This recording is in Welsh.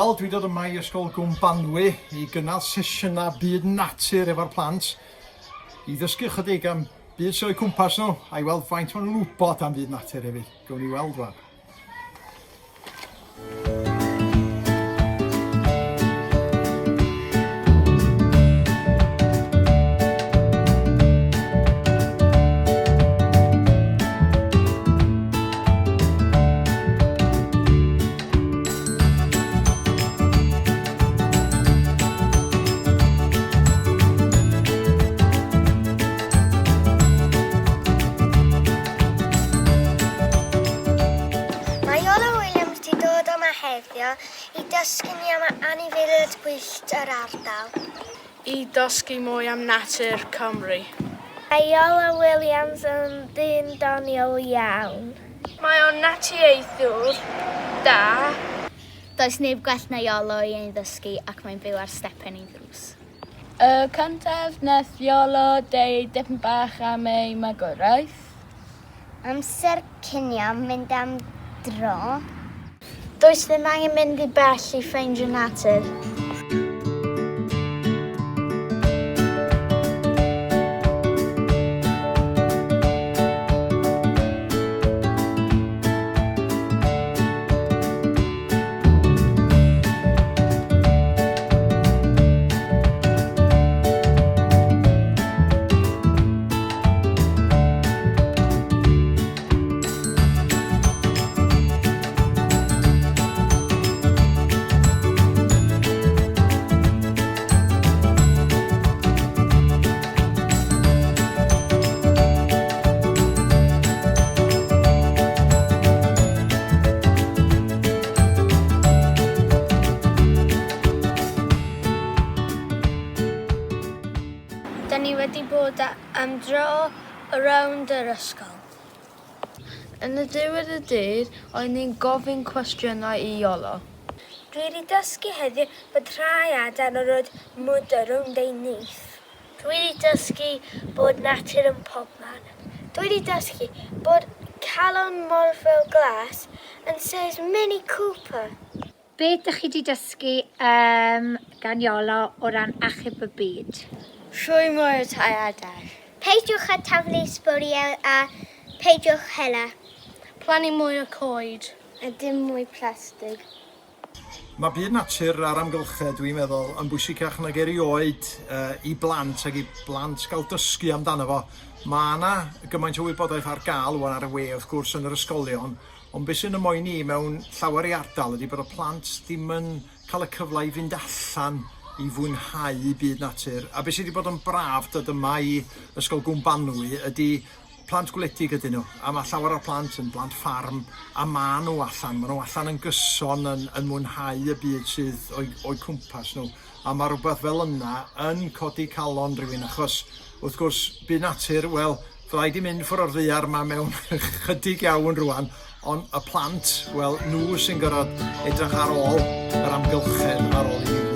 Wel, dwi dod yma i Ysgol Gwm Banwy i gynnal sesiynau byd natur efo'r plant i ddysgu chydig am byd sy'n o'u cwmpas nhw a i weld faint maen nhw'n wybod am fyd natur hefyd. Gawn ni weld rwan. Mae Iolo Williams 'di dod yma heddiw i dysgu ni am anifeiliaid gwyllt yr ardal. I dysgu mwy am natur Cymru. Mae Iolo Williams yn ddyn doniol iawn. Mae o'n naturiaethwr da. Does neb gwell na Iolo i ein ddysgu ac mae'n byw ar stepen ein ddrws. Y cyntaf nath Iolo deud dipyn bach am ei magwraeth. Amser cinio, mynd am dro. Does ddim angen mynd i bell i ffeindio natur. Da ni wedi bod am dro rownd yr ysgol. Yn y diwedd y dydd, o'n ni'n gofyn cwestiynau i Iolo. Dwi wedi dysgu heddiw bod rhai adar yn rhoi mwd rownd eu nyth. Dwi wedi dysgu bod natur yn pobman. Dwi wedi dysgu bod calon morfil glas yn seis Mini Cooper. Beth dych chi 'di dysgu yym gan Iolo o ran achub y byd? Rhoi mwy o tai adar. Peidiwch â taflu sbwriel a peidiwch hela. Plannu mwy o coed. A dim mwy plastig. Mae byd natur a'r amgylchedd, dwi'n meddwl, yn bwysicach nag erioed uh, i blant ac i blant gael dysgu amdano fo. Mae yna gymaint o wybodaeth ar gael wan ar y we, wrth gwrs, yn yr ysgolion, ond beth sy'n ymwneud ni mewn llawer i ardal ydy bod y plant ddim yn cael y cyfle i fynd allan i fwynhau byd natur. A beth sydd wedi bod yn braf dod yma i Ysgol Gwmbanwy ydy Plant gwledig ydyn nhw, a mae llawer o'r plant yn blant ffarm, a maen nhw allan, maen nhw allan yn gyson yn, yn mwynhau y byd sydd o'u, o'u cwmpas nhw. A mae rhywbeth fel yna yn codi calon rhywun, achos wrth gwrs, byd natur, wel, fydda i 'di mynd ffwrdd o'r ddaear 'ma mewn chydig iawn rwan, ond y plant, wel, nhw sy'n gorfod edrych ar ôl yr amgylchedd ar ôl i mi.